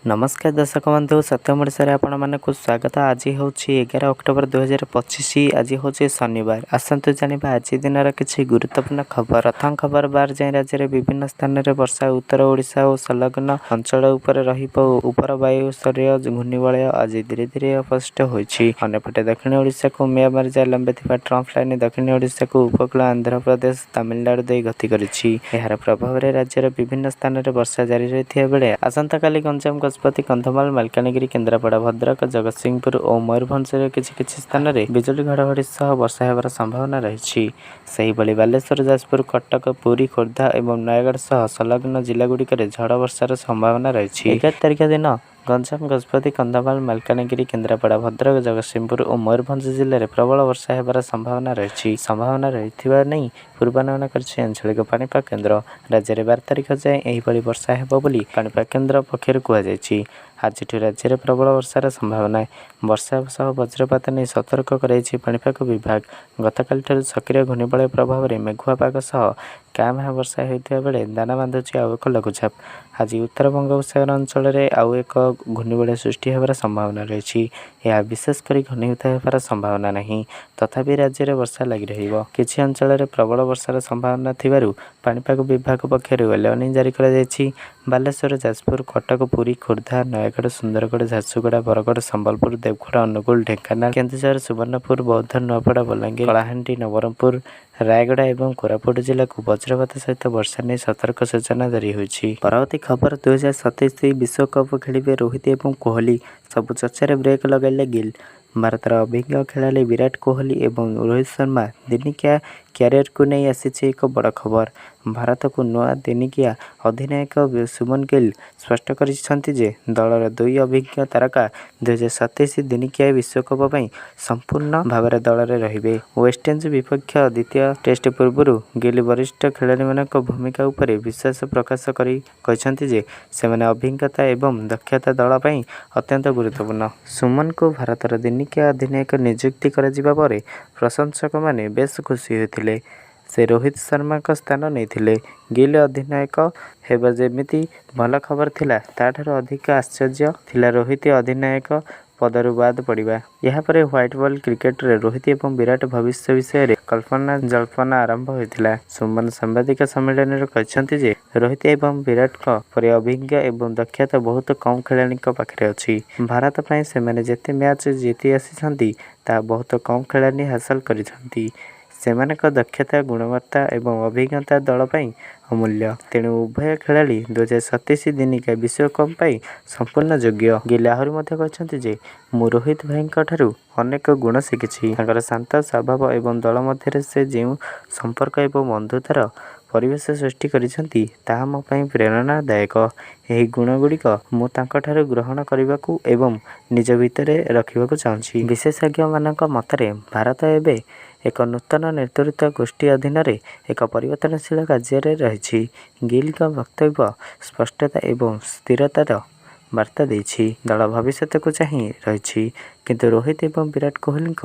ନମସ୍କାର ଦର୍ଶକ ବନ୍ଧୁ, ସତ୍ୟମ ଓଡ଼ିଶାରେ ଆପଣମାନଙ୍କୁ ସ୍ୱାଗତ। ଆଜି ହେଉଛି 11 ଅକ୍ଟୋବର 2025। ଆଜି ହେଉଛି ଶନିବାର। ଆସନ୍ତୁ ଜାଣିବା ଆଜି ଦିନର କିଛି ଗୁରୁତ୍ୱପୂର୍ଣ୍ଣ ଖବର। ପ୍ରଥମ ଖବର, 12 ଯାଏଁ ରାଜ୍ୟରେ ବିଭିନ୍ନ ସ୍ଥାନରେ ବର୍ଷା। ଉତ୍ତର ଓଡ଼ିଶା ଓ ସଂଲଗ୍ନ ଅଞ୍ଚଳ ଉପରେ ରହିବ ଉପର ବାୟୁସ୍ତରୀୟ ଘୂର୍ଣ୍ଣିବଳୟ ଆଜି ଧୀରେ ଧୀରେ ଅପସୃତ ହୋଇଛି। ଅନ୍ୟପଟେ ଦକ୍ଷିଣ ଓଡ଼ିଶାକୁ ମିଆଁମାର ଯାଏ ଲମ୍ବିଥିବା ଟ୍ରଫ୍ ଲାଇନ୍ ଦକ୍ଷିଣ ଓଡ଼ିଶାକୁ ଉପକୂଳ ଆନ୍ଧ୍ରପ୍ରଦେଶ, ତାମିଲନାଡୁ ଦେଇ ଗତି କରିଛି। ଏହାର ପ୍ରଭାବରେ ରାଜ୍ୟର ବିଭିନ୍ନ ସ୍ଥାନରେ ବର୍ଷା ଜାରି ରହିଥିବା ବେଳେ ଆସନ୍ତାକାଲି ଗଞ୍ଜାମ, ଗଜପତି, କନ୍ଧମାଳ, ମାଲକାନଗିରି, କେନ୍ଦ୍ରାପଡ଼ା, ଭଦ୍ରକ, ଜଗତସିଂହପୁର ଓ ମୟୂରଭଞ୍ଜର କିଛି କିଛି ସ୍ଥାନରେ ବିଜୁଳି ଘଡ଼ଘଡ଼ି ସହ ବର୍ଷା ହେବାର ସମ୍ଭାବନା ରହିଛି। ସେହିଭଳି ବାଲେଶ୍ୱର, ଯାଜପୁର, କଟକ, ପୁରୀ, ଖୋର୍ଦ୍ଧା ଏବଂ ନୟାଗଡ଼ ସହ ସଂଲଗ୍ନ ଜିଲ୍ଲାଗୁଡ଼ିକରେ ଝଡ଼ ବର୍ଷାର ସମ୍ଭାବନା ରହିଛି। 11 ତାରିଖ ଦିନ ଗଞ୍ଜାମ, ଗଜପତି, କନ୍ଧମାଳ, ମାଲକାନଗିରି, କେନ୍ଦ୍ରାପଡ଼ା, ଭଦ୍ରକ, ଜଗତସିଂହପୁର ଓ ମୟୂରଭଞ୍ଜ ଜିଲ୍ଲାରେ ପ୍ରବଳ ବର୍ଷା ହେବାର ସମ୍ଭାବନା ରହିଛି। ସମ୍ଭାବନା ରହିଥିବା ନେଇ ପୂର୍ବାନୁମାନ କରିଛି ଆଞ୍ଚଳିକ ପାଣିପାଗ କେନ୍ଦ୍ର। ରାଜ୍ୟରେ 12 ତାରିଖ ଯାଏଁ ଏହିଭଳି ବର୍ଷା ହେବ ବୋଲି ପାଣିପାଗ କେନ୍ଦ୍ର ପକ୍ଷରୁ କୁହାଯାଇଛି। ଆଜିଠୁ ରାଜ୍ୟରେ ପ୍ରବଳ ବର୍ଷାର ସମ୍ଭାବନା। ବର୍ଷା ସହ ବଜ୍ରପାତ ନେଇ ସତର୍କ କରାଇଛି ପାଣିପାଗ ବିଭାଗ। ଗତକାଲିଠାରୁ ସକ୍ରିୟ ଘୂର୍ଣ୍ଣିବଳୟ ପ୍ରଭାବରେ ମେଘୁଆ ପାଗ ସହ କାଁ ଭାଁ ବର୍ଷା ହେଉଥିବା ବେଳେ ଦାନା ବାନ୍ଧୁଛି ଆଉ ଏକ ଲଘୁଚାପ। ଆଜି ଉତ୍ତର ବଙ୍ଗୋପସାଗର ଅଞ୍ଚଳରେ ଆଉ ଏକ ଘୂର୍ଣ୍ଣିବଳୟ ସୃଷ୍ଟି ହେବାର ସମ୍ଭାବନା ରହିଛି। ଏହା ବିଶେଷ କରି ଘନୀଭୂତ ହେବାର ସମ୍ଭାବନା ନାହିଁ। ତଥାପି ରାଜ୍ୟରେ ବର୍ଷା ଲାଗି ରହିବ। କିଛି ଅଞ୍ଚଳରେ ପ୍ରବଳ ବର୍ଷାର ସମ୍ଭାବନା ଥିବାରୁ ପାଣିପାଗ ବିଭାଗ ପକ୍ଷରୁ ୟେଲୋ ୱାର୍ଣ୍ଣିଂ ଜାରି କରାଯାଇଛି। ବାଲେଶ୍ୱର, ଯାଜପୁର, କଟକ, ପୁରୀ, ଖୋର୍ଦ୍ଧା, ନୟାଗଡ଼, ସୁନ୍ଦରଗଡ଼, ଝାରସୁଗୁଡ଼ା, ବରଗଡ଼, ସମ୍ବଲପୁର, ଦେବଗଡ଼, ଅନୁଗୁଳ, ଢେଙ୍କାନାଳ, କେନ୍ଦୁଝର, ସୁବର୍ଣ୍ଣପୁର, ବୌଦ୍ଧ, ନୂଆପଡ଼ା, ବଲାଙ୍ଗୀର, କଳାହାଣ୍ଡି, ନବରଙ୍ଗପୁର, ରାୟଗଡ଼ା ଏବଂ କୋରାପୁଟ ଜିଲ୍ଲାକୁ ବଜ୍ରପାତ ସହିତ ବର୍ଷା ନେଇ ସତର୍କ ସୂଚନା ଜାରି ହୋଇଛି। ପରବର୍ତ୍ତୀ ଖବର, 2027 ବିଶ୍ୱକପ୍ ଖେଳିବେ ରୋହିତ ଏବଂ କୋହଲି, ସବୁ ଚର୍ଚ୍ଚାରେ ବ୍ରେକ୍ ଲଗାଇଲେ ଗିଲ୍। ଭାରତର ଅଭିଜ୍ଞ ଖେଳାଳି ବିରାଟ କୋହଲି ଏବଂ ରୋହିତ ଶର୍ମା ଦିନିକିଆ କ୍ୟାରିୟରକୁ ନେଇ ଆସିଛି ଏକ ବଡ଼ ଖବର। ଭାରତକୁ ନୂଆ ଦିନିକିଆ ଅଧିନାୟକ ଶୁଭମନ ଗିଲ୍ ସ୍ପଷ୍ଟ କରିଛନ୍ତି ଯେ, ଦଳର ଦୁଇ ଅଭିଜ୍ଞ ତାରକା 2027 ଦିନିକିଆ ବିଶ୍ୱକପ ପାଇଁ ସମ୍ପୂର୍ଣ୍ଣ ଭାବରେ ଦଳରେ ରହିବେ। ୱେଷ୍ଟଇଣ୍ଡିଜ୍ ବିପକ୍ଷ ଦ୍ୱିତୀୟ ଟେଷ୍ଟ ପୂର୍ବରୁ ଗିଲ୍ ବରିଷ୍ଠ ଖେଳାଳିମାନଙ୍କ ଭୂମିକା ଉପରେ ବିଶ୍ୱାସ ପ୍ରକାଶ କରି କହିଛନ୍ତି ଯେ, ସେମାନଙ୍କ ଅଭିଜ୍ଞତା ଏବଂ ଦକ୍ଷତା ଦଳ ପାଇଁ ଅତ୍ୟନ୍ତ ଗୁରୁତ୍ୱପୂର୍ଣ୍ଣ। ଶୁଭମନଙ୍କୁ ଭାରତର ଦିନିକିଆ ଅଧିନାୟକ ନିଯୁକ୍ତି କରାଯିବା ପରେ ପ୍ରଶଂସକମାନେ ବେଶ ଖୁସି ହୋଇଥିଲେ। ସେ ରୋହିତ ଶର୍ମାଙ୍କ ସ୍ଥାନ ନେଇଥିଲେ। ଗିଲ୍ ଅଧିନାୟକ ହେବା ଯେମିତି ଭଲ ଖବର ଥିଲା, ତାଠାରୁ ଅଧିକ ଆଶ୍ଚର୍ଯ୍ୟ ଥିଲା ରୋହିତ ଅଧିନାୟକ ପଦରୁ ବାଦ ପଡ଼ିବା। ଏହାପରେ ହ୍ୱାଇଟ ବଲ୍ କ୍ରିକେଟରେ ରୋହିତ ଏବଂ ବିରାଟ ଭବିଷ୍ୟ ବିଷୟରେ କଳ୍ପନାଜଳ୍ପନା ଆରମ୍ଭ ହୋଇଥିଲା। ଶୁଭମନ ସାମ୍ବାଦିକ ସମ୍ମିଳନୀରେ କହିଛନ୍ତି ଯେ, ରୋହିତ ଏବଂ ବିରାଟଙ୍କ ପରି ଅଭିଜ୍ଞ ଏବଂ ଦକ୍ଷତା ବହୁତ କମ୍ ଖେଳାଳିଙ୍କ ପାଖରେ ଅଛି। ଭାରତ ପାଇଁ ସେମାନେ ଯେତେ ମ୍ୟାଚ୍ ଜିତି ଆସିଛନ୍ତି, ତାହା ବହୁତ କମ୍ ଖେଳାଳି ହାସଲ କରିଛନ୍ତି। ସେମାନଙ୍କ ଦକ୍ଷତା, ଗୁଣବତ୍ତା ଏବଂ ଅଭିଜ୍ଞତା ଦଳ ପାଇଁ ଅମୂଲ୍ୟ। ତେଣୁ ଉଭୟ ଖେଳାଳି 2027 ଦିନିକିଆ ବିଶ୍ୱକପ ପାଇଁ ସମ୍ପୂର୍ଣ୍ଣ ଯୋଗ୍ୟ। ଗିଲ୍ ଆହୁରି ମଧ୍ୟ କହିଛନ୍ତି ଯେ, ମୁଁ ରୋହିତ ଭାଇଙ୍କଠାରୁ ଅନେକ ଗୁଣ ଶିଖିଛି। ତାଙ୍କର ଶାନ୍ତ ସ୍ୱଭାବ ଏବଂ ଦଳ ମଧ୍ୟରେ ସେ ଯେଉଁ ସମ୍ପର୍କ ଏବଂ ବନ୍ଧୁତାର ପରିବେଶ ସୃଷ୍ଟି କରିଛନ୍ତି, ତାହା ମୋ ପାଇଁ ପ୍ରେରଣାଦାୟକ। ଏହି ଗୁଣଗୁଡ଼ିକ ମୁଁ ତାଙ୍କଠାରୁ ଗ୍ରହଣ କରିବାକୁ ଏବଂ ନିଜ ଭିତରେ ରଖିବାକୁ ଚାହୁଁଛି। ବିଶେଷଜ୍ଞମାନଙ୍କ ମତରେ ଭାରତ ଏବେ ଏକ ନୂତନ ନେତୃତ୍ୱ ଗୋଷ୍ଠୀ ଅଧୀନରେ ଏକ ପରିବର୍ତ୍ତନଶୀଳ କାର୍ଯ୍ୟରେ ରହିଛି। ଗିଲ୍ଙ୍କ ବକ୍ତବ୍ୟ ସ୍ପଷ୍ଟତା ଏବଂ ସ୍ଥିରତାର ବାର୍ତ୍ତା ଦେଇଛି। ଦଳ ଭବିଷ୍ୟତକୁ ଚାହିଁ ରହିଛି, କିନ୍ତୁ ରୋହିତ ଏବଂ ବିରାଟ କୋହଲିଙ୍କ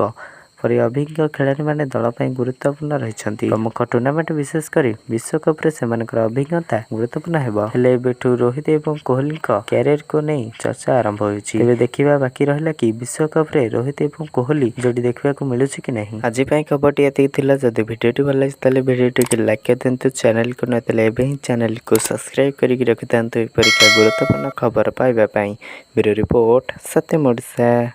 ପରି ଅଭିଜ୍ଞ ଖେଳାଳିମାନେ ଦଳ ପାଇଁ ଗୁରୁତ୍ୱପୂର୍ଣ୍ଣ ରହିଛନ୍ତି। ପ୍ରମୁଖ ଟୁର୍ଣ୍ଣାମେଣ୍ଟ, ବିଶେଷ କରି ବିଶ୍ୱକପରେ ସେମାନଙ୍କର ଅଭିଜ୍ଞତା ଗୁରୁତ୍ୱପୂର୍ଣ୍ଣ ହେବ। ହେଲେ ଏବେଠୁ ରୋହିତ ଏବଂ କୋହଲିଙ୍କ କ୍ୟାରିୟରକୁ ନେଇ ଚର୍ଚ୍ଚା ଆରମ୍ଭ ହୋଇଛି। ତେବେ ଦେଖିବା ବାକି ରହିଲା କି ବିଶ୍ୱକପରେ ରୋହିତ ଏବଂ କୋହଲି ଯୋଡ଼ି ଦେଖିବାକୁ ମିଳୁଛି କି ନାହିଁ। ଆଜି ପାଇଁ ଖବରଟି ଏତିକି ଥିଲା। ଯଦି ଭିଡ଼ିଓଟି ଭଲ ଲାଗିଛି, ତାହେଲେ ଭିଡ଼ିଓଟିକୁ ଲାଇକ୍ କରିଦିଅନ୍ତୁ। ଚ୍ୟାନେଲକୁ ନଥିଲେ ଏବେ ହିଁ ଚ୍ୟାନେଲକୁ ସବସ୍କ୍ରାଇବ୍ କରିକି ରଖିଥାନ୍ତୁ ଏପରିକା ଗୁରୁତ୍ୱପୂର୍ଣ୍ଣ ଖବର ପାଇବା ପାଇଁ। Bureau report, Satyam Odisha.